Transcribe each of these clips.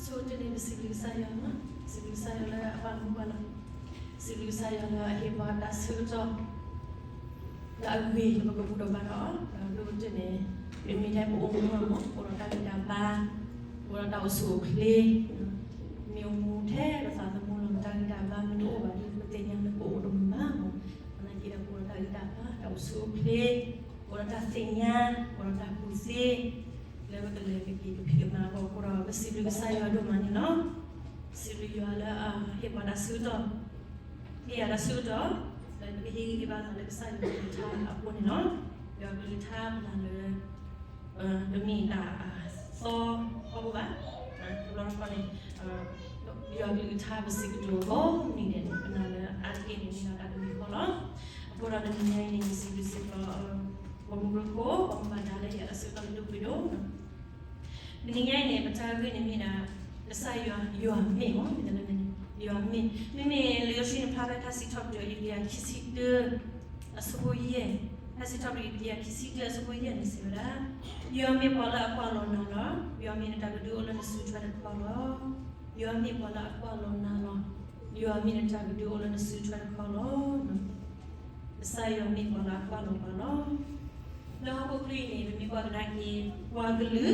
ဆိကတၢၢ်န့ၣ် ပစံးဘျုးကစၢ်ယွၤ, စံးဘျုးကစၢ်ယွၤလၢအပာ်မူပှၤလီၤ. စံးဘျုးကစၢ်ယွၤလၢအဟ့ၣ်ပှၤတၢ်ဆၢကတီၢ် လၢအဂ့ၤလၢပကဘူၣ်ထီၣ်ဘါထီၣ်အီၤ, ဒီးဒိၣ်ကတၢၢ်န့ၣ် ပမ့ၢ်ထဲပအိၣ်မူအဂီၢ် အိၣ်ဒီးတၢ်ဂံၢ်တၢ်ဘါ, အိၣ်ဒီးတၢ်အိၣ်ဆူၣ်အိၣ်ချ့, မ့ၢ်အိၣ်မူထဲပသးသမူလီၤ. တၢ်ဂံၢ်တၢ်ဘါမ့ၢ်တအိၣ်ဘၣ်ဒီး ပသ့ၣ်ညါလၢပအိၣ်တမုာ်ဘၣ်မး. သနာ်က့ဒီး ပအိၣ်ဒီးတၢ်ဂံၢ်တၢ်ဘါ, တၢ်အိၣ်ဆူၣ်အိၣ်ချ့, အိၣ်ဒီးတၢ်သ့ၣ်ညါ, အိၣ်ဒီးတၢ်ကူၣ်သ့ လၢပကလဲၤကက့ၤကဖံးကမၤအဂီၢ်အဃိဒီး ပစံးဘျုးကစၢ်ယွၤဒိၣ်မးန့ၣ်လီၤ. စံးဘျုးယွၤလၢအဟ့ၣ်ပှၤတၢ်ဆၢကတီၢ်, ဟ့ၣ်ယၤတၢ်ဆၢကတီၢ်, လၢပကဟ့ၣ်ဂံၢ်ဟ့ၣ်ဘါသးလၢကစၢ်ယွၤအကလုၢ်ကထါအဃိန့ၣ်လီၤ. ယွၤကလုၢ်ကထါပနာ်လၢ တမ့ၢ်တၢ်အသီအဃိဘၣ်, တဘျီတခီၣ်န့ၣ် ယွၤကလုၢ်ကထါပစံးကတိၤအဂီၢ်မ့ၢ်န့ၣ် ပနာ်လၢအါတက့ၢ်န့ၣ် မ့ၢ်ဒၣ်တၢ်တမံၤဃီလီၤ. အဃိဒီးတနံၤညါအံၤန့ၣ် ယစံးဘျုးစ့ၢ်ကီး ပှၤမူရခိၣ် ပှၤမူဘၣ်ဒါလၢယၤတၢ်ဆၢကတီၢ်လၢဒိၣ်ပှ့ၤဒိၣ် တနံၤညါအံၤန့ၣ် ပတၢ်ဂ့ၢ်န့ၣ်မ့ၢ်ဒၣ် ကစၢ်ယွၤ, ယွၤမ့ၢ်မ့ၢ်, ယွၤမ့ၢ်, မ့မ့ၢ်လၢယိၤၡူန့ၣ်ဖျါဖဲ ထါစံးထီၣ်ပတြၢၤ ယုၢ်တကယၤခံဆံတၢ အဆၢဖိယဲၢ်, ထါစံးထီၣ်ပတြၢၤယုၢ်တကယၤခံဆံတၢ အဆၢဖိယဲၢ်န့ၣ်စံးဝဲဒၣ်, ယွၤမ့ၢ်ပှၤလၢအကွၢ်လီၤနၤလီၤ. ယွၤမ့ၢ်နတၢ်ကဒုအိၣ်လၢနစုထွဲတခီလီၤ. ယွၤမ့ၢ်ပှၤလၢအကွၢ်လီၤနၤလီၤ. ယွၤမ့ၢ်နတၢ်ကဒုအိၣ်လၢနစုထွဲတခီလီၤ. ကစၢ်ယွၤမ့ၢ်ပှၤလၢအကွၢ်လီၤပှၤလီၤ. လၢဟီၣ်ခိၣ်ချၢအံၤန့ၣ် ပမ့ၢ်ကွၢ်ကဒါက့ၤ ပှၤက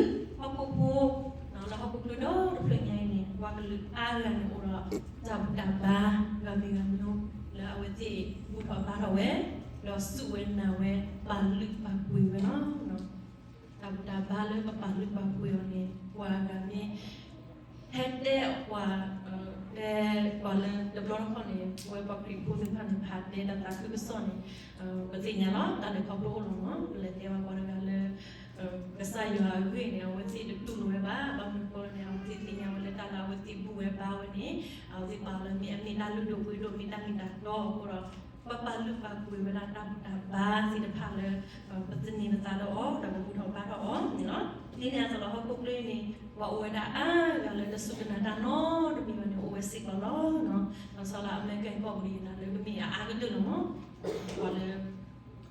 လုာ်, ဟီၣ်ခိၣ်ဖိ, လၢဟီၣ်ခိၣ်ချၢဒီတဖျၢၣ်ညါအံၤန့ၣ် ပှၤကလုာ်အါဂၤန့ၣ်အိၣ်ဒီး တၢ်ဘူၣ်တၢ်ဘါ ဂၤမံၤဂၤမံၤ လၢအဝဲသ့ၣ်ဘူၣ်ထီၣ်ဘါထီၣ်ဝဲ, ဒီးစူၢ်ဝဲနာ်ဝဲ ပာ်လုၢ်ပာ်ပှ့ၤဝဲလီၤ. တၢ်ဘူၣ်တၢ်ဘါလၢပပာ်လုၢ်ပာ်ပှ့ၤအီၤန့ၣ် ပှၤဂၤမ့ၢ် ဟဲတဲအီၤပှၤ, တဲပှၤလၢတဘျီတခီၣ်န့ၣ် ပဝဲပှၤခရံာ်ဖိသ့ၣ်တဖၣ်န့ၣ် ဖးတဲတၢ်သးခုကစီၣ်န့ၣ် ပသ့ၣ်ညါလီၤ. တၢ်လဲၤခီဖျိအိၣ်လီၤမး, ပလဲၤတဲဘၣ်ပှၤတဂၤလၢ ကစၢ်ယွၤအဂ့ၢ်န့ၣ် အဝဲသ့ၣ်တတူၢ်လိာ်ဝဲဘၣ်. ဘၣ်မနုၤအဃိလဲၣ်န့ၣ် အဝဲသ့ၣ်သ့ၣ်ညါဝဲလၢတၢ်လၢအဝဲသ့ၣ်ဘူၣ်ဝဲဘါဝဲန့ၣ် အဝဲသ့ၣ်ပာ်လၢမ့ၢ်အမ့ၢ်တၢ်လုၢ်ဒိၣ်ပှ့ၤဒိၣ် မ့ၢ်တၢ်မ့ၢ်တၢ်တီအဃိဒီး ပပာ်လုၢ်ပာ်ပှ့ၤဝဲဒၣ်တၢ်ဘူၣ်တၢ်ဘါသ့ၣ်တဖၣ်လၢ ပသန့ၤပသးလၢအီၤ ဒီးပဘူၣ်ထီၣ်ဘါထီၣ်အီၤန့ၣ်လီၤ. ဒ်န့ၣ်အသိးလီၤ ဟီၣ်ခိၣ်ချၢအံၤန့ၣ် ပှၤအိၣ်ဝဲဒၣ်အါဂၤလၢတစူၢ်တနာ်တၢ်နီတမံၤဘၣ်န့ၣ် အိၣ်ဝဲစ့ၢ်ကီးလီၤ. လီၤဆီဒၣ်တၢ်အမဲရကၤကီၢ်ပူၤန့ၣ် ယနာ်လၢကမ့ၢ်အအါကတၢၢ်လီၤမး, ပှၤလၢ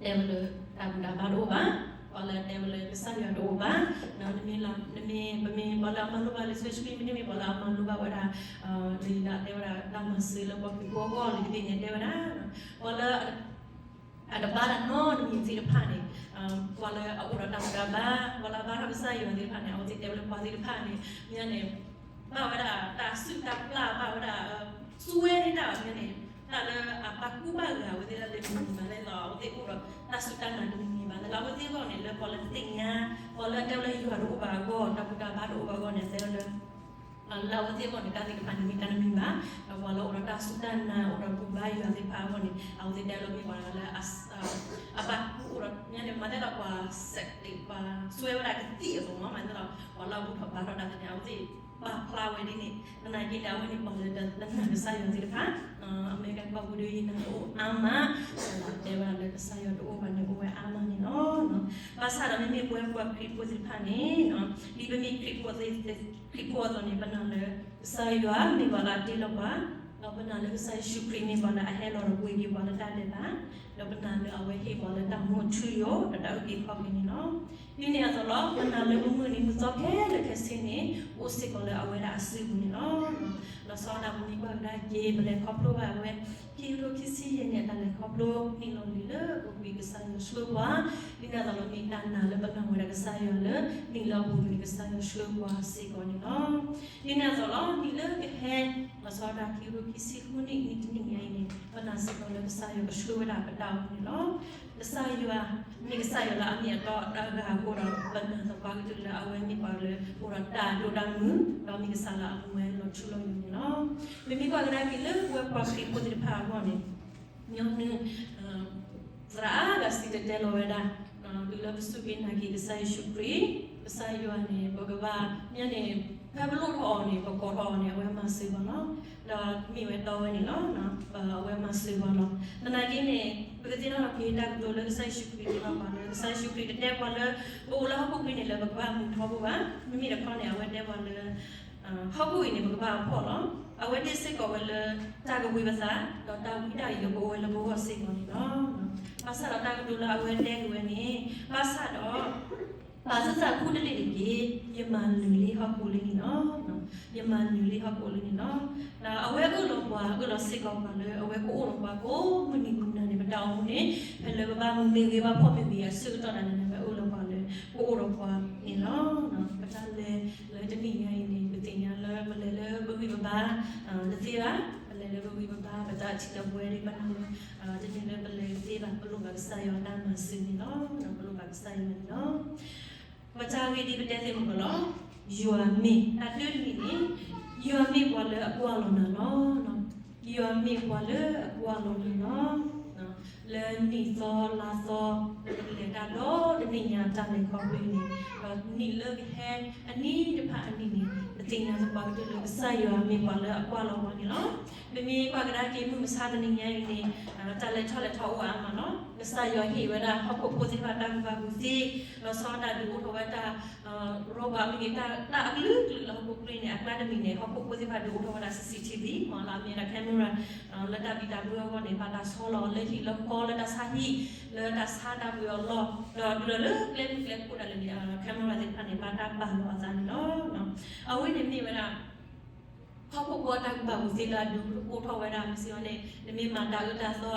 တဲဝဲလၢတၢ်ဘူၣ်တၢ်ဘါတအိၣ်ဘၣ်, ပှၤလၢတဲဝဲလၢကစၢ်ယွၤတအိၣ်ဘၣ်, နမ့ၢ်လီၤ, နမ့ၢ်, ပမ့ၢ်ပှၤလၢအမၤလိဘၣ်လံာ်စီဆှံမ့တမ့ၢ် ပမ့ၢ်ပှၤလၢအမၤလိဘၣ်ဝဲဒၣ် လံာ်ဒၣ်တဲဝဲဒၣ် တၢ်မၤစၢၤလၢပှၤခရံာ်ဖိအဂီၢ်လံာ်တဘ့ၣ်န့ၣ် တဲဝဲဒၣ် ပှၤလၢ အတဘါတၢ်နီတမံၤသ့ၣ်တဖၣ်န့ၣ်, ပှၤလၢအအိၣ်ဒီးတၢ်ဘူၣ်တၢ်ဘါ, ပှၤလၢအဘါထီၣ်ကစၢ်ယွၤသ့ၣ်တဖၣ်န့ၣ် အဝဲသ့ၣ်တဲဝဲလၢပှၤသ့ၣ်တဖၣ်န့ၣ် မ့ၢ်န့ၣ် ဘၣ်ဝဲဒၣ်တၢ်စုၣ်တၢ်ပျၢ် ဘၣ်ဝဲဒၣ် စွဲန့ၢ်တၢ်မ့ၢ်န့ၣ် တၢ်လၢအပာ်ကူဘၣ်ဂ့ၤအဝဲသ့ၣ်လၢတမံၤမံၤဘၣ်လဲၣ်လီၤ. အဝဲသ့ၣ်အိၣ်ဒီးတၢ်စူၢ်တၢ်နာ်တမံၤမံၤဘၣ်လဲၣ်လီၤ. အဝဲသ့ၣ်အဂီၢ်န့ၣ် လၢပှၤလၢတသ့ၣ်ညါ, ပှၤလၢအတဲဝဲလၢယွၤတအိၣ်ဘၣ်အဂီၢ် တၢ်ဘူၣ်တၢ်ဘါတအိၣ်ဘၣ်အဂီၢ်န့ၣ် တဲဝဲလၢ လၢအဝဲသ့ၣ်အဂီၢ်န့ၣ် တၢ်သ့ၣ်တဖၣ်န့ၣ်မ့ၢ်တၢ်တမံၤဘၣ်. ဒီးပှၤလၢအိၣ်ဒီးတၢ်စူၢ်တၢ်နာ် အိၣ်ဒီးဘူၣ်ဘါယွၤသ့ၣ်တဖၣ်အဂီၢ်န့ၣ် အဝဲသ့ၣ်တဲလၢမ့ၢ်ပှၤလၢ အဘၣ်ကူအိၣ်ဒီး မ့ၢ်န့ၣ် မၤသးဒီးပှၤ စဲးတ့ၢ် ပှၤစွဲဝဲဒၣ်ကသံၣ်အသိးမး မၤသးဒီး ပှၤလၢအဘူၣ်ထီၣ်ဘါထီၣ်တၢ်သ့ၣ်န့ၣ် အဝဲသ့ၣ်ပာ်ဖျါဝဲဒ်န့ၣ် သနာ်က့န့ၣ် အဝဲန့ၣ်ပှၤလၢတနာ်ကစၢ်ယွၤသ့ၣ်တဖၣ် အမဲရကၤကီၢ်ပူၤဒီးယနာ်အိၣ်အါမး တဲဝဲဒၣ်လၢကစၢ်ယွၤတအိၣ်ဘၣ်န့ၣ် အိၣ်ဝဲအါမးန့ၣ်လီၤ. ဘၣ်ဆၣ်ဒီးမ့မ့ၢ်ပဝဲပှၤခရံာ်ဖိသ့ၣ်တဖၣ်န့ၣ် ဒ်ပမ့ၢ်ခရံာ်ဖိသ့ၣ် ခရံာ်ဖိအသိးန့ၣ် ပနာ်လၢ ကစၢ်ယွၤမ့ၢ်ပှၤလၢအတ့လီၤပှၤ, ဒီးပနာ်လၢကစၢ်ယ့ၣ်ၡူးခရံာ်မ့ၢ်ပှၤလၢအဟဲလီၤဒီးပှ့ၤက့ၤပှၤလၢတၢ်ဒဲးဘး, ဒီးပနာ်လၢအဝဲဟ့ၣ်ပှၤလၢတၢ်မူထူယိာ် ဒီးတၢ်အုၣ်က့ၤခီၣ်က့ၤန့ၣ်လီၤ. ဒ်န့ၣ်အသိးလီၤ ပနာ်လၢပမုၢ်နံၤမုၢ်သီခဲလၢာ်ခဲဆ့န့ၣ် အိၣ်စ့ၢ်ကီးလၢအဝဲဒၣ်အစုပူၤန့ၣ်လီၤ. လီၤဆီဒၣ်ပမ့ၢ်ကွၢ်ကဒါက့ၤ ပလဲၤခီဖျိဘၣ်ဝဲ ခံကထိခံဆံယဲၢ်န့ၣ် အတၢ်လဲၤခီဖျိ နံၣ်လီၤလံၤလၢပူၤကွံာ်ကစၢ်ယွၤဆှၢပှၤ, ဒ်န့ၣ်အသိးလီၤ မ့ၢ်တၢ်နာ်လၢပနာ်ဝဲဒၣ်ကစၢ်ယွၤလၢ နံၣ်လၢအပူၤကွံာ်န့ၣ် ကစၢ်ယွၤဆှၢပှၤစ့ၢ်ကီးန့ၣ်လီၤ. ဒ်န့ၣ်အသိးလီၤ နံၣ်လၢကဟဲ လီၤဆီဒၣ်ခံကထိခံဆံဃုနံၣ် နံၣ်တနံၣ်ညါအံၤန့ၣ် ပနာ်စ့ၢ်ကီးလၢကစၢ်ယွၤကဆှၢဝဲဒၣ်ပတၢ်အိၣ်မူန့ၣ်လီၤ. ကစၢ်ယွၤ မ့ၢ်ကစၢ်ယွၤလၢအမ့ၢ်အတီအတဂၤအဃိဒီး ပနာ်သပှၢ်ကတၢၢ်လၢအဝဲမ့ၢ်ပှၤလၢ အိၣ်ဒီးတၢ်ဒိၣ်တၢ်မုၢ် ဒီးမ့ၢ်ကစၢ်လၢအမူဝဲလီၤထူလီၤယိာ်န့ၣ်လီၤ. ပမ့ၢ်ကွၢ်ကဒါက့ၤလၢပဝဲပှၤခရံာ်ဖိသ့ၣ်တဖၣ်အဂီၢ်န့ၣ် ညီနုၢ် သရၣ်အါဂၤစံၣ်တဲၤတဲလီၤဝဲဒၣ် တုၤလၢပစူၢ်က့ၤနာ်က့ၤကစၢ်ယ့ၣ်ၡူးခရံာ် ကစၢ်ယွၤန့ၣ် ပကဘၣ် မ့ၢ်န့ၣ် ဖဲပလိၣ်ထီၣ်အီၤန့ၣ် ပကိးထီၣ်အီၤန့ၣ် အဝဲမၤစၢၤပှၤလီၤ. ဒီးမ့ၢ်ဝဲတီဝဲန့ၣ်လီၤ. အဝဲမၤစၢၤပှၤလီၤ. သနာ်က့န့ၣ် ပကသ့ၣ်နီၣ်ထီၣ်က့ၤတၢ်ကတိၤလၢကစၢ်ယ့ၣ်ၡူးခရံာ်တဲဘၣ်ပှၤလၢ ကစၢ်ယ့ၣ်ၡူးခရံာ်တတဲပှၤလၢ ပအိၣ်လၢဟီၣ်ခိၣ်ချၢန့ၣ်လၢပကဘၣ်မုာ်ထီဘိဘၣ်. မ့မ့ၢ်တခီန့ၣ် အဝဲတဲပှၤလၢ ဟီၣ်ခိၣ်အံၤန့ၣ် ပကဘၣ်အဖှီၣ်လီၤ. အဝဲတဲစ့ၢ်ကီးဝဲလၢ တၢ်ကဝံၤပသး ဒီးတၢ်ဝံတၢ်ယိးကအိၣ်ဝဲလၢပဂီၢ်စ့ၢ်ကီးန့ၣ်လီၤ. ဘၣ်ဆၣ်ဒီးတၢ်ကတိၤလၢအဝဲတဲက့ၤဝဲန့ၣ် ဘၣ်ဆၣ်ဒီး ဘၣ်ဆၣ်သနာ်က့ ယမၤနၢၤလံဟီၣ်ခိၣ်လၢန့ၣ်လီၤ. ယမၤနၢၤလံဟီၣ်ခိၣ်လၢန့ၣ်လီၤ. ဒီးအဝဲအၢၣ်လီၤပှၤ အၢၣ်လီၤစ့ၢ်ကီးပှၤလၢ အဝဲကအိၣ်ဒီးပှၤကိးမုၢ်နံၤမုၢ်နၤန့ၣ် ပတၢ်အိၣ်မူန့ၣ် ဖဲလၢပဘၣ်မူမ့ၢ်ဂ့ၤ ဘၣ်ဖှီၣ်မ့ၢ်ဂ့ၤ အဆၢကတီၢ်ဒၣ်န့ၣ် အဝဲအၢၣ်လီၤပှၤလၢ ကအိၣ်ဒီးပှၤန့ၣ်လီၤ. ပတၢ်လဲၤလၢတနံၣ်ညါအံၤန့ၣ် ပသ့ၣ်ညါလၢပလဲၤလၢပဂံၢ်ပဘါ တသ့ဘၣ်. ပလဲၤလၢပဂံၢ်ပဘါ ပတၢ်ထံၣ်လၢပဝဲဒၣ်ဘၣ်နၤလၢ တမ့ၢ်လၢပလဲၤတသ့ဘၣ်. ပလိၣ်ဘၣ်ကစၢ်ယွၤတၢ်မၤစၢၤန့ၣ်လီၤ. ပလိၣ်ဘၣ်ကစၢ်ယွၤန့ၣ်လီၤ. ပတၢ်ဂ့ၢ်ဒ်ပတဲသ့ၣ်မုၢ်ကီးလီၤ. ယွၤမ့ၢ်တၢ်တၢတမံၤန့ၣ် ယွၤမ့ၢ်ပှၤလၢအကွၢ်လီၤနၤလီၤ. ယွၤမ့ၢ်ပှၤလၢအကွၢ်လီၤနၤလီၤ. လၢနံၣ်သီလါသီ လၢပကလဲၤတၢ်ဒီတနံၣ်ညါတၢ်လဲၤခီဖျိန့ၣ် ဒီးနံၣ်လၢကဟဲအနံၣ်တဖၣ်အနံၣ်န့ၣ် ပသ့ၣ်ညါသပှၢ်ကတၢၢ်လၢကစၢ်ယွၤမ့ၢ်ပှၤလၢအကွၢ်လီၤပှၤန့ၣ်လီၤ. ပမ့ၢ်ကွၢ်ကဒါက့ၤမုၢ်မဆါတနံၤညါအံၤန့ၣ် တၢ်လဲၤထီၣ်လဲၤထီအိၣ်အါမးလီၤ. ကစၢ်ယွၤဟ့ၣ်ဝဲဒၣ်ဟီၣ်ခိၣ်ဖိသ့ၣ်တဖၣ်တၢ်ကူၣ်ဘၣ်ကူၣ်သ့ လီၤဆီဒၣ်တၢ်ဒုးအိၣ်ထီၣ်ဝဲတၢ် robot မ့ၢ်ဂ့ၤ တၢ်အကလုာ်ကလုာ်လၢဟီၣ်ခိၣ်ချၢန့ၣ် အကျါတမံၤန့ၣ် ဟီၣ်ခိၣ်ဖိသ့ၣ်တဖၣ်ဒုးအိၣ်ထီၣ်ဝဲဒၣ် CCTV မ့ၢ်လၢအမ့ၢ်ဒၣ် camera လၢတၢ်ဘံၣ်တၢ်ဘၢအဂီၢ်န့ၣ် ဘၣ်တၢ်ဆီလီၤလၢဟံၣ်လၢဃီလၢတၢ်ဆါဟံၣ် လၢတၢ်ဆါတၢ်ပှ့ၤအီၤလီၢ် ဒီးတုၤလီၤလၢကျဲမုၢ်ကျဲခိၣ်ဒၣ်လဲာ်န့ၣ် camera သ့ၣ်တဖၣ်န့ၣ် ဘၣ်တၢ်ပာ်လီၤအသးန့ၣ်လီၤ. အဝဲန့ၣ်မ့ၢ်ဝဲဒၣ် ဟီၣ်ခိၣ်ဖိအတၢ်ကူၣ်ဘၣ်ကူၣ်သ့လၢအဒုးအိၣ်ထီၣ်ဝဲဒၣ် မ့ၢ်စ့ၢ်ကီးန့ၣ် နမ့ၢ်မၤတၢ်အၢ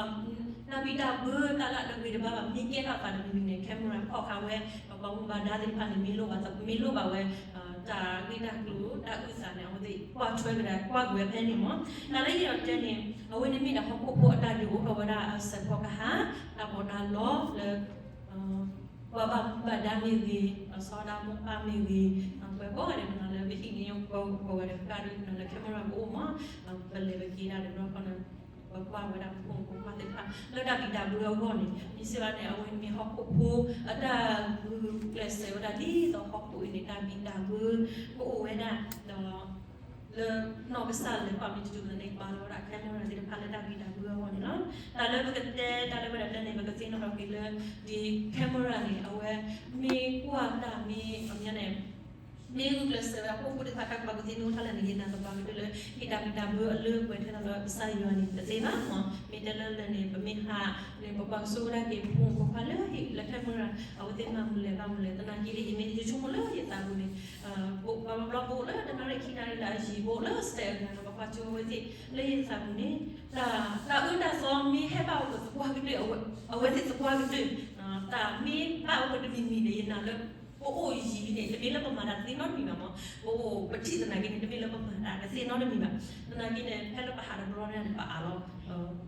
တၢ်သီ တၢ်ဘံၣ်တၢ်ဘၢတၢ်လၢအတဂ့ၤတဘၣ်ဘၣ် မ့ၢ်ကဲထီၣ်သးတမံၤမံၤန့ၣ် camera ဖီၣ်ဃာ်ဝဲ ဒီးပှၤမူဘၣ်ဒါသ့ၣ်တဖၣ်န့ၣ် မ့ၢ်လိၣ်ဘၣ် မ့ၢ်လိၣ်ဘၣ်ဝဲ တၢ်ဂ့ၢ်တၢ်ကျိၤတၢ်အုၣ်သးန့ၣ် အဝဲသ့ၣ်ကွၢ်ထွဲကဒါကွၢ်က့ၤဝဲဖဲန့ၣ်မ့ၢ် တၢ်လၢယအဲၣ်ဒိးတဲန့ၣ် အဝဲန့ၣ်မ့ၢ်ဒၣ်ဟီၣ်ခိၣ်ဖိအတၢ်ဒုးအိၣ်ထီၣ်ဝဲဒၣ်အစဲးဖီကဟၣ် တၢ်ပီးတၢ်လီလၢ ပှၤဘၣ်မူဘၣ်ဒါမ့ၢ်ဂ့ၤ လီၤဆီဒၣ်တၢ်မိၢ်ပၢ်မ့ၢ်ဂ့ၤ ပှၤကိးဂၤဒဲး ပနာ်လၢပဟံၣ်န့ၣ် ပှၤကိးဂၤဒဲး ပနာ်လၢ camera ကအိၣ်မး ပလဲၤပက့ၤဒၣ်တဘျီဃီန့ၣ် ပကွၢ်ဝဲဒၣ်ပဖိမုၣ်ဖိခွါသ့ၣ်တဖၣ် လၢတၢ်ဘံၣ်တၢ်ဘၢအဂီၢ်န့ၣ် မ့ၢ်စ့ၢ်ကီးန့ၣ် အဝဲန့ၣ်မ့ၢ်ဟီၣ်ခိၣ်ဖိအတၢ်ဂုာ်ကျဲးစၢးဝဲဒၣ်ဒ်သိးဟီၣ်ခိၣ်အံၤန့ၣ် တၢ်ဘံၣ်တၢ်ဘၢကအိၣ်ဝဲဒၣ် ဒီး လၢနီၢ်ကစၢ်လဲၤကွၢ်မ့ၢ်တတုၤန့ၣ် ပာ်လီၤဝဲဒၣ် camera သ့ၣ်တဖၣ်လၢတၢ်ဘံၣ်တၢ်ဘၢအဂီၢ်န့ၣ်လီၤ. တၢ်လၢပကတဲ တၢ်လၢဝဲဒၣ်တဲန့ၣ် ပကသ့ၣ်နီၣ်ထီၣ်က့ၤလၢ ဒ် camera န့ၣ် အဝဲမ့ၢ်ကွၢ်တၢ်မ့ၢ် အမ့ၢ်န့ၣ် မ့ၢ်ဂုာ်ကျဲးစၢးဝဲဒၣ်ဟီၣ်ခိၣ်ဖိသ့ၣ်တဖၣ်တၢ်ကူၣ်ဘၣ်ကူၣ်သ့မ့ၢ်အိၣ်ထီၣ်လဲၣ်န့ၣ် ယနာ်သပှၢ်ကတၢၢ်လၢ ဟ့ၣ်တၢ်ဘံၣ်တၢ်ဘၢအလၢပှဲၤထဲလီၤလၢကစၢ်ယွၤန့ၣ် တသ့ဘၣ်မး မ့ၢ်တဲလၢလၢာ်န့ၣ် ပမ့ၢ်ဟးန့ၣ် ပပှၤကဆိဝဲဒၣ်က့ၤပဖိမုၣ်ဖိခွါလၢဟံၣ်လၢ camera အဝဲသ့ၣ်မၤမုာ်လဲၤဘၣ်မုာ်လဲၤ သနာ်က့န့ၣ် ယမ့ၢ်ယဆိကမိၣ်လၢယသးပူၤန့ၣ် ဘၣ်ဘျီဘၣ်ဘျီလၢတနၣ်ရံၣ်ခံနၣ်ရံၣ်လၢအယံၤဘၣ်လၢ step န့ၣ် ပပှၤကဆိဝဲသ့ၣ်လၢယသးပူၤန့ၣ် တၢ်အၢတၢ်သီမ့ၢ်ဟဲဘၣ်အီၤသပှၢ်ကတၢၢ် အဝဲသ့ၣ်သပှၢ်ကတၢၢ် တၢ်မ့ၢ်ဘၣ်အီၤတမံၤမံၤန့ၣ် ယနာ်လၢ ပအိၣ်ယံၤန့ၣ် တမ့ၢ်လၢပမၤတၢ်တသ့နီတမံၤဘၣ်မး ပအိၣ်ပထံၣ်သနာ်က့န့ၣ် တမ့ၢ်လၢပမၤတၢ်တသ့နီတမံၤဘၣ် သနာ်က့န့ၣ် ဖဲလၢပဟးတဘျီန့ၣ် ပအးလီၤ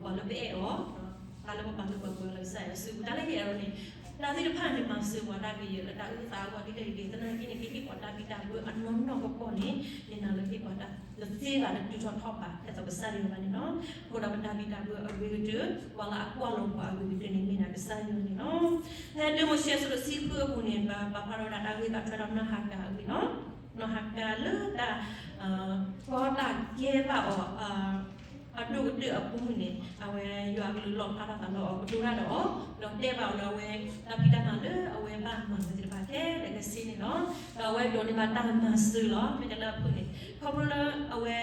ပှၤလၢပအဲၣ်အီၤ တၢ်လၢပပာ်လၢပှၤကွဲးလၢကစၢ်ယွၤစုပူၤ တၢ်လၢယအဲၣ်ဒိးန့ၣ် တၢ်သ့ၣ်တဖၣ်န့ၣ် မၤစၢၤပှၤဒၣ်ကယဲၢ်လၢတၢ်အုၣ်သးအဂီၢ်ဒ်လဲၣ်ဂ့ၤ သနာ်က့န့ၣ် ကဟ့ၣ်ပှၤတၢ်ဘံၣ်တၢ်ဘၢအနီၢ်နီၢ်ကီၢ်ကီၢ်န့ၣ် ယနာ်လၢဟ့ၣ်ပှၤတၢ်တသ့ဘၣ်လၢတုၤထီၣ်ထီၣ်ဘး ထဲသိးကစၢ်ယွၤဘၣ်န့ၣ်လီၤ. အဃိဒီးပတၢ်ဘံၣ်တၢ်ဘၢအဂ့ၤကတၢၢ် ပှၤလၢအကွၢ်လီၤပှၤအဂ့ၤကတၢၢ်န့ၣ် မ့ၢ်ဒၣ်ကစၢ်ယွၤန့ၣ်လီၤ. ဖဲတၢမိၤၡ့အဆၢဒိၣ်တဆံဃုအပူၤန့ၣ် ပပာ်ဖျါထီၣ်ဝဲဒၣ်တၢ်ဂ့ၢ်ဘၣ်ထွဲဒီးနီၢ်ဟၤကၤအဂ့ၢ်လီၤ. နီၢ်ဟၤကၤလၢတၢ် ကီတၢ်ကဲဘၣ်အီၤ အဒိၣ်ကတၢၢ်အပူၤန့ၣ် အဝဲယွၤအကလူးလီၣ်ဖျါထီၣ်သးလၢအီၤ ကတိၤတၢ်ဒီးအီၤ ဒီးတဲဘၣ်အီၤလၢအဝဲ တၢ်ဖံးတၢ်မၤလၢအဝဲဘၣ်မၤဝဲသ့ၣ်တဖၣ်ခဲလၢာ်ခဲဆ့န့ၣ်လီၤ. ဒီးအဝဲဒိးန့ၢ်ဘၣ်တၢ်မၤစၢၤလီၤ. မ့ၢ်တဲလၢအဖုၣ်န့ၣ် ခီဖျိလၢအဝဲ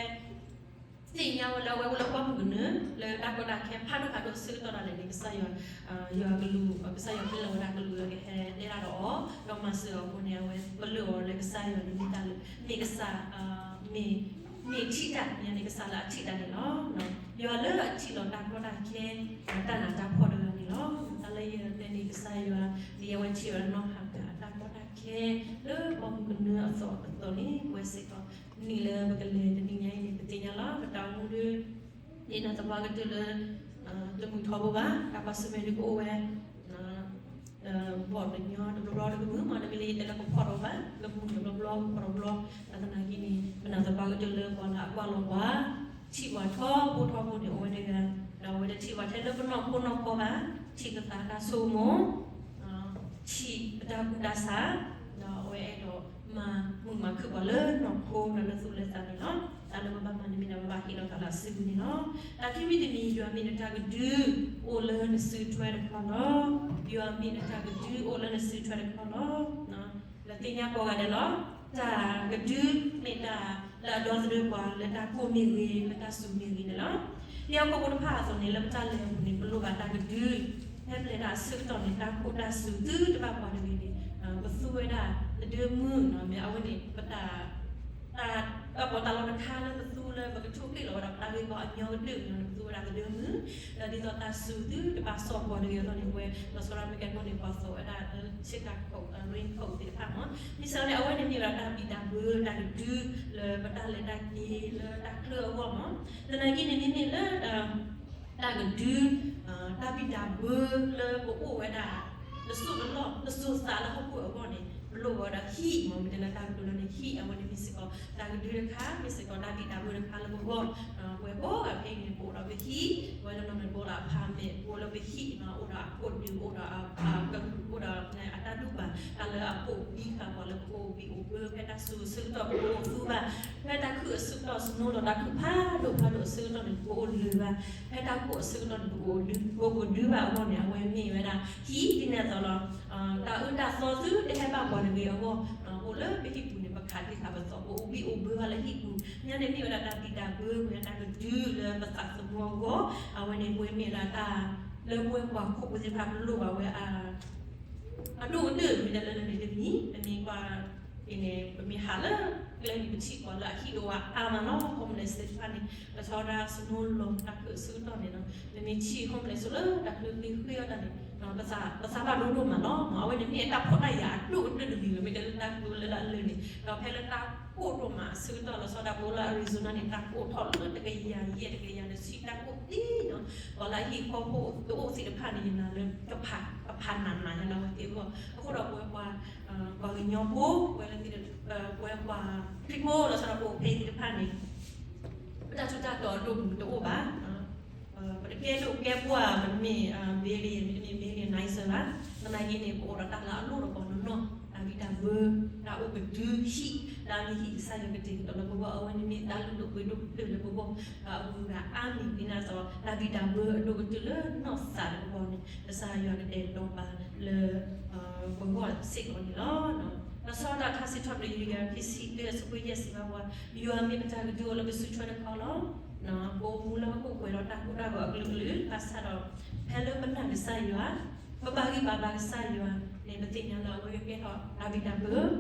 သ့ၣ်ညါဝဲလၢအဝဲအိၣ်လၢပှၢ်မုၢ်ကနၢ လၢတၢ်ကီတၢ်ခဲဖးဒိၣ်ဖးဒိၣ်အဆၢကတီၢ်ဒၣ်လဲာ်န့ၣ် ကစၢ်ယွၤ ယွၤကလူး ကစၢ်ယွၤပျဲလီၤဝဲဒၣ်ကလူးလၢကဟဲတဲတၢ်ဒီးအီၤ ဒီးမၤစၢၤအီၤအဃိန့ၣ် အဝဲပလၢၢ်အီၤလၢကစၢ်ယွၤန့ၣ်မ့ၢ်တၢ်လၢ မ့ၢ်ကစၢ် မ့ၢ် မ့ၢ်ထံၣ်တၢ်န့ၣ် ကစၢ်လၢအထံၣ်တၢ်န့ၣ်လီၤ. ယွၤလၢအထံၣ်လီၤတၢ်ကီတၢ်ခဲ တၢ်နးတၢ်ဖှီၣ်တဂၤန့ၣ်လီၤ. တၢ်လၢယတဲန့ၣ် ကစၢ်ယွၤ ဒ်အဝဲထံၣ်ဝဲဒၣ်နီၢ်ဟၤကၤအတၢ်ကီတၢ်ခဲ လၢပှၢ်မုၢ်ကနၢအသိးအသိးန့ၣ် ပဝဲစ့ၢ်ကီး နံၣ်လၢပကလဲၤတနံၤညါအံၤန့ၣ် ပသ့ၣ်ညါလီၤ. ပတၢ်အိၣ်မူဒ် ယနာ်သပှၢ်ကတၢၢ်လၢ တမုာ်ထီဘိဘၣ်, တၢ်ကွၢ်ဆၢၣ်မဲာ်ဒ်ကအိၣ်ဝဲ ဘီၣ်တညီတဘျီဘျီတကမုာ်မး, တမ့ၢ်လၢယတဲလၢကဖီၣ်ထီဘၣ်, ကမုာ်တဘျီဘျီ ကဖီၣ်တဘျီ, ဘၣ်ဆၣ်သနာ်က့န့ၣ် ပနာ်သပှၢ်ကတၢၢ်လၢပှၤလၢအကွၢ်လီၤပှၤ ထံၣ်ပှၤထီဘိထီဘိန့ၣ် အိၣ်ဝဲတဂၤ, ဒီးအဝဲတထံၣ်ပှၤထဲလၢပနီၢ်ခိနီၢ်ခီဘၣ်, ထံၣ်ပသးတၢ်ဆိကမိၣ် ထံၣ်ပတၢ်ကူၣ်တၢ်ဆး, ဒီးအဝဲအဲၣ်ဒိးမၤမုာ်မၤခုၣ်ပှၤလၢနီၢ်ခိဒီးလၢသူၣ်လၢသးန့ၣ်လီၤ. တၢ်လၢပဘၣ်မၤန့ၣ်မ့ၢ်ဒၣ်ပဘၣ်ဟ့ၣ်လီၤသးလၢအစုပူၤန့ၣ်လီၤ. တၢ်ခံမံၤတမံၤ ယွၤမ့ၢ်နတၢ်ကဒု အိၣ်လၢနစုထွဲတခီလီၤ. ယွၤမ့ၢ်နတၢ်ကဒု အိၣ်လၢနစုထွဲတခီလီၤ. လၢသ့ၣ်ညါကိးဂၤဒဲးလီၤ. တၢ်ကဒုမ့ၢ်တၢ်လၢအဒီသဒၢပှၤလၢတၢ်ကိၢ်မ့ၢ်ဂ့ၤ လၢတၢ်စူၤမ့ၢ်ဂ့ၤန့ၣ်လီၤ. ဒ်ဟီၣ်ခိၣ်ဖိတဖၣ်အသိးန့ၣ် လၢပတၢ်လဲၤအပူၤန့ၣ် ပလိၣ်ဘၣ်တၢ်ကဒု, ဖဲပလဲၤတၢ်အဆၢကတီၢ်န့ၣ် တၢ်ကိၢ်တၢ်စူၤသုတဘၣ်ပှၤတဂ့ၤန့ၣ် ပသူဝဲဒၣ်သဒၢမုၢ်နီၤ, မ့ၢ်အဝဲန့ၣ် ပတၢ် တၢ် တၢ်ပီးတၢ်လီတခါလၢပသူလၢပကထိၣ်ဃ့ၣ်လီၤဝဲဒၣ်ပတၢ်ဂ့ၢ်ကီအညီကတၢၢ်န့ၣ် ပသူဝဲဒၣ်သဒၢမုၢ်, ဒီးဒ်သိးတၢ်စူၤသုတဘၣ်စီၣ်ပှၤတဂ့ၤအသိးန့ၣ် ဝဲလီၤဆီဒၣ်မ့ၢ်ကဲခိၣ်န့ၣ် ပှၤသိးဝဲဒၣ်လၢဆ့ကၤခိၣ် raincoat သ့ၣ်တဖၣ်မး, မ့ၢ်စ့ၢ်ကီးန့ၣ် အဝဲန့ၣ်မ့ၢ်ဝဲဒၣ်တၢ်ဘံၣ်တၢ်ဘၢတၢ်ကဒု လၢပတၢ်လဲၤတၢ်က့ၤလၢတၢ်ချၢအဂီၢ်မး, သနာ်က့န့ၣ်မ့မ့ၢ်လၢ တၢ်ကဒု တၢ်ဘံၣ်တၢ်ဘၢလၢပအိၣ်ဝဲဒၣ် တစိၢ်တလီၢ် တစိၢ်သးလၢဟီၣ်ခိၣ်အဂီၢ်န့ၣ် ပလိၣ်ဝဲဒၣ်ဟံၣ်မး, မ့ၢ်တဲလၢတၢ်ကဒုလီၤန့ၣ် ဟံၣ်အဝဲန့ၣ်မ့ၢ်စ့ၢ်ကီး တၢ်ကဒုတခါ မ့ၢ်စ့ၢ်ကီးတၢ်ဘံၣ်တၢ်ဘၢတခါလၢပဂီၢ်, ပဝဲကိးဂၤဖဲအံၤန့ၣ် ပအိၣ်ဒီးပဟံၣ်, ပဝဲတနီၤန့ၣ်ပအိၣ်ဒီး apartment ပအိၣ်လၢပဟံၣ်မး အိၣ်ဒီးအခိၣ်ဒု အိၣ်ဒီးအကလူး အိၣ်ဒီးအတၢ်ဒူၣ်ဘၣ် တၢ်လၢအပိာ်ဘံဃာ်ပှၤလၢပအိၣ်ဘံအိၣ်ဘၢ ဖဲတၢ်စူၤအဆၢကတီၢ်ပအိၣ်သူဘၣ်, ဖဲတၢ်ခုၣ်အဆၢကတီၢ် snow ဒီးတၢ်ခုၣ်ဖးဒိၣ်ဖးဒိၣ်အဆၢကတီၢ်န့ၣ် ပအိၣ်လၢၤဘၣ်, ဖဲတၢ်ကိၣ်အဆၢကတီၢ်န့ၣ် ပကဒု ပကဒုဘၣ်အဂီၢ်န့ၣ် အဝဲမ့ၢ်ဝဲဒၣ် ဟံၣ်ဒ်န့ၣ်အသိးလီၤ. တၢ်အၢတၢ်သီသုတဟဲဘၣ်ပှၤတဂ့ၤအဂီၢ်, အိၣ်လၢပဟံၣ်ပူၤန့ၣ် ပခးသ့ခးပသီ ပအိၣ်ဘံအိၣ်ဘၢဘၣ်လၢဟံၣ်ပူၤ, မ့ၢ်န့ၣ်မ့ၢ်ဝဲဒၣ်တၢ်ဘံၣ်တၢ်ဘၢ မ့ၢ်ဝဲဒၣ်တၢ်ကဒုလၢပသးသမူအဂီၢ်, အဝဲန့ၣ် ပဝဲမ့ၢ်ဝဲဒၣ်တၢ် လၢပဝဲပှၤဟီၣ်ခိၣ်ဖိသ့ၣ်တဖၣ် ပလိၣ်ဘၣ်ဝဲ အဒိၣ်ကတၢၢ် မ့ၢ်တဲလၢလၢန့ၣ်တမံၤ ပမ့ၢ်ကွၢ်အံၤန့ၣ် ပမ့ၢ်ဟးလၢကျဲန့ၣ် ပထံၣ်ပှၤလၢအဟံၣ်ဒိၣ်ဝဲအါမးလီၤ. homeless သ့ၣ်တဖၣ်န့ၣ် လီၤဆီဒၣ် snow လီၤ တၢ်ခုၣ်အဆၢကတီၢ်န့ၣ်လီၤ. ပမ့ၢ်ထံၣ် homeless လၢတၢ်ချၢဃ့ဃ့အီၣ်တၢ်န့ၣ် ပသးဘၣ်ဒိဒိၣ်မးလီၤ. အဝဲန့ၣ်မ့ၢ်တၢ်ဖှီၣ်တၢ်ယာ်အဒိၣ်ကတၢၢ်တမံၤလီၤ. မ့ၢ်တဲလၢတၢ်ကဒုလၢလၢအလၢာ်န့ၣ် ဒီးဖဲလၢတၢ်ကိၢ်ဒိၣ်မးအဆၢကတီၢ် လီၤဆီဒၣ်ပအိၣ်လၢ Arizona န့ၣ် တၢ်ကိၢ်ထီၣ်လၢတကယၤယဲၢ်တကယၤဒီးဆံ တၢ်ကိၢ်သံနီၤ, ပှၤလၢအဟံၣ်ဃီဖိတအိၣ်သ့ၣ်တဖၣ်န့ၣ် ယနာ်လၢ ကဖးနးနးညါလၢအဝဲသ့ၣ်အဂီၢ်, အဃိဒီးပဝဲပှၤ ပှၤကညီဖိ ပဝဲလၢ ပဝဲပှၤခရံာ်ဖိ လီၤဆီဒၣ်ပအိၣ်ဖဲသ့ၣ်တဖၣ်န့ၣ် ပတၢ်ထူးတၢ်တီၤအဒိၣ်ပူၤတအိၣ်ဘၣ်. ပတကဲဒိၣ်ကဲပှၢ် ပတမ့ၢ် billion မ့တမ့ၢ် billionaire ဘၣ်. သနာ်က့န့ၣ် ပအိၣ်ဒီးတၢ်လၢအလိၣ်ဒီးပှၤနီၢ်နီၢ်, တၢ်ဘံၣ်တၢ်ဘၢ, တၢ်အိၣ်ကဒုဟံၣ်, တၢ်မ့ၢ်ဟံၣ်ကစၢ်ယွၤကတဲာ်ကတီၤလၢပဂီၢ်, အဝဲန့ၣ်မ့ၢ်တၢ်လုၢ်ဒိၣ်ပှ့ၤဒိၣ်ကတၢၢ်လၢပဂီၢ်, အဂုၤအဂၤအါမံၤဒ်န့ၣ်အသိး တၢ်ဘံၣ်တၢ်ဘၢအဒိၣ်ကတၢၢ်လၢနီၢ်သးတကပၤန့ၣ် ကစၢ်ယွၤကတဲာ်ကတီၤပာ်လၢ ပဂီၢ်စ့ၢ်ကီးန့ၣ်လီၤ. လီၤဆီဒၣ်တၢ်စံးထီၣ်ပတြၢၤ ယုၢ်ယၤ ခံဆံတၢ အဆၢဖိယဲၢ်စံးဘၣ်ပှၤ, ယွၤမ့ၢ်ပတၢ်ကဒုအိၣ်လၢပစုထွဲတခီလီၤ. ပအိၣ်မူလၢဟီၣ်ခိၣ်ပှဲၤဒီးတၢ်ကိၢ်တၢ်ဂီၤအကလုာ်ကလုာ် ဘၣ်ဆၣ်ဒီး ဖဲလၢပနာ်ကစၢ်ယွၤ, ပဘၣ်ဂံၢ်ဘါဘၣ်ကစၢ်ယွၤန့ၣ် ပသ့ၣ်ညါလၢအဝဲကကဲထီၣ်တၢ်ဘံၣ်တၢ်ဘၢ,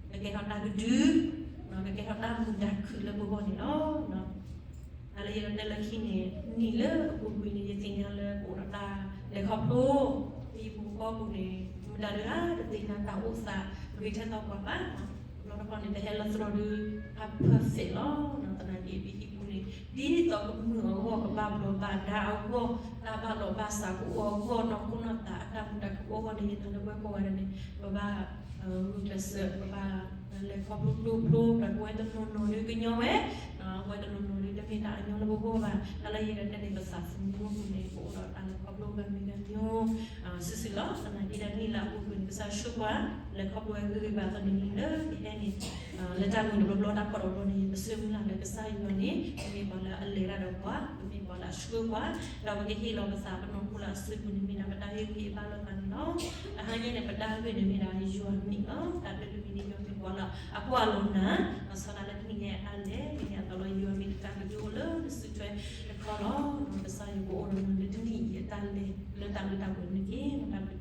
ကကဲထီၣ်တၢ်ကဒု, ကကဲထီၣ်တၢ်မုာ်တၢ်ခုၣ်လၢပဂီၢ်န့ၣ်လီၤ. တၢ်လၢယအဲၣ်ဒိးတဲလၢခံန့ၣ် နံၣ်လၢအပူၤကွံာ်န့ၣ် ယသ့ၣ်ညါလၢပအိၣ်ဒီးတၢ်လဲၤခီဖျိ ပဟံၣ်ဖိဃီဖိပူၤန့ၣ် မတၤတဂၤတသ့ၣ်ညါတၢ်အိၣ်သးဂ့ၤထဲသိးပှၤဘၣ်. တဘျီတခီန့ၣ် ပဟဲလၢသရိာ်ဒုး perfect လီၤ. သနာ်က့ ပဟံၣ်ပူၤန့ၣ် ဒ်သိးကမုာ်အဂီၢ် ကဘၣ်ဘျီးဘၣ်ဒါအဂီၢ် တၢ်ဘၣ်လီၤဘၣ်စးကအိၣ်အဂီၢ် နီၢ်ခိနီၢ်သးအတၢ်မုာ်တၢ်ခုၣ်အဂီၢ်န့ၣ် ယနာ်လၢပဝဲကိးဂၤဒဲးန့ၣ် ပဘၣ် ဂုာ်ကျဲးစၢး ပဘၣ်လဲၤခီဖျိဖျိဖျိ ဒီးပဝဲတနီၤနီၤဒုးကညီဝဲ, ပဝဲတနီၤနီၤဒုးတမ့ၢ်တၢ်အညီလၢပဂီၢ်ဘၣ်. တၢ်လၢယအဲၣ်ဒိးတဲန့ၣ် ပသးသမူပူၤန့ၣ် ပအိၣ်ဒီးတၢ်လဲၤခီဖျိဂၤမံၤဂၤမံၤ စုာ်စုာ်လီၤ. သနာ်က့ဒီးနံၣ်လၢအပူၤကွံာ်န့ၣ် ကစၢ်ဆိၣ်ပှၤ လဲၤခီဖျိဝဲဂ့ၤဂ့ၤဘၣ်အသိးန့ၣ် နံၣ်လၢကဟဲန့ၣ် လၢတၢ်မုာ်တဘျီဘျီ တၢ်ဖှီၣ်တဘျီဘျီန့ၣ် ပဆၢမုၢ်လၢ်လၢကစၢ်ယွၤန့ၣ် ပမ့ၢ်ပှၤလၢအလဲၤတၢ်ဒီးပှၤ, ပမ့ၢ်ပှၤလၢအဆှၢပှၤ, ဒီးပကဟ့ၣ်လီၤပသးပနီၢ်ခိလၢအစုပူၤန့ၣ် မ့ၢ်ဒၣ်ပတၢ်ဂ့ၢ်ဂ့ၤအဘၣ်လိာ်သးန့ၣ်လီၤ. တဟါညါန့ၣ် ပတၢ်ဂ့ၢ်န့ၣ်မ့ၢ်ဒၣ်ယွၤမ့ၢ်လီၤ. တၢ်ဘျုးတမံၤန့ၣ် ယွၤမ့ၢ်ပှၤလၢအကွၢ်လီၤနၤ, လီၤဆီဒၣ်လၢတနံၤညါအတၢ်လဲၤ တနံၤညါအသိးလီၤ. ယွၤမ့ၢ်တၢ်ကဒုအိၣ်လၢနစုထွဲတခီလီၤ. ကစၢ်ယွၤကအိၣ်ဒီးနၤလၢတနံၤအံၤအတၢ်လဲၤ လၢတၢ်လၢတၢ်ပှဲၤန့ၣ်တက့ၢ်. တၢ်ဘျုး